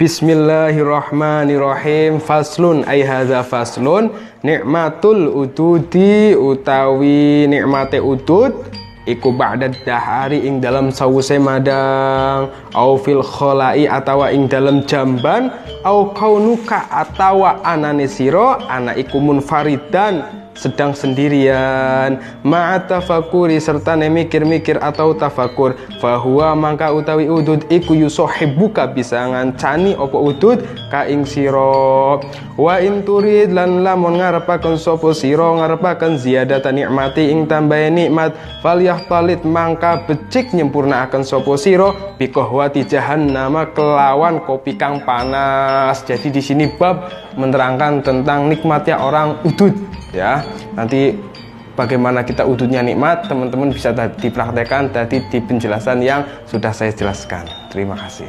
Bismillahirrahmanirrahim. Faslun ay hadza faslun nikmatul ududi utawi nikmate udud iku ba'da dahari ing dalam sawuse madang, au fil kholai atawa ing dalam jamban, au kaunuka atawa anane sira ana iku munfaridan sedang sendirian, ma'a tafakuri serta mikir-mikir atau tafakur, fahuwa mangka utawi udud iku yusohibuka bisa ngancani opo udud ka ing sira. Wa in turid lan lamun ngarepaken sapa sira ngarepaken ziyadata nikmati ing tambahe nikmat, falyahtalit mangka becik nyempurnaaken sapa sira biqahwati jahannama kelawan kopi kang panas. Jadi di sini bab menerangkan tentang nikmatnya orang udud ya. Nanti bagaimana kita ududnya nikmat, teman-teman bisa dipraktekkan tadi di penjelasan yang sudah saya jelaskan. Terima kasih.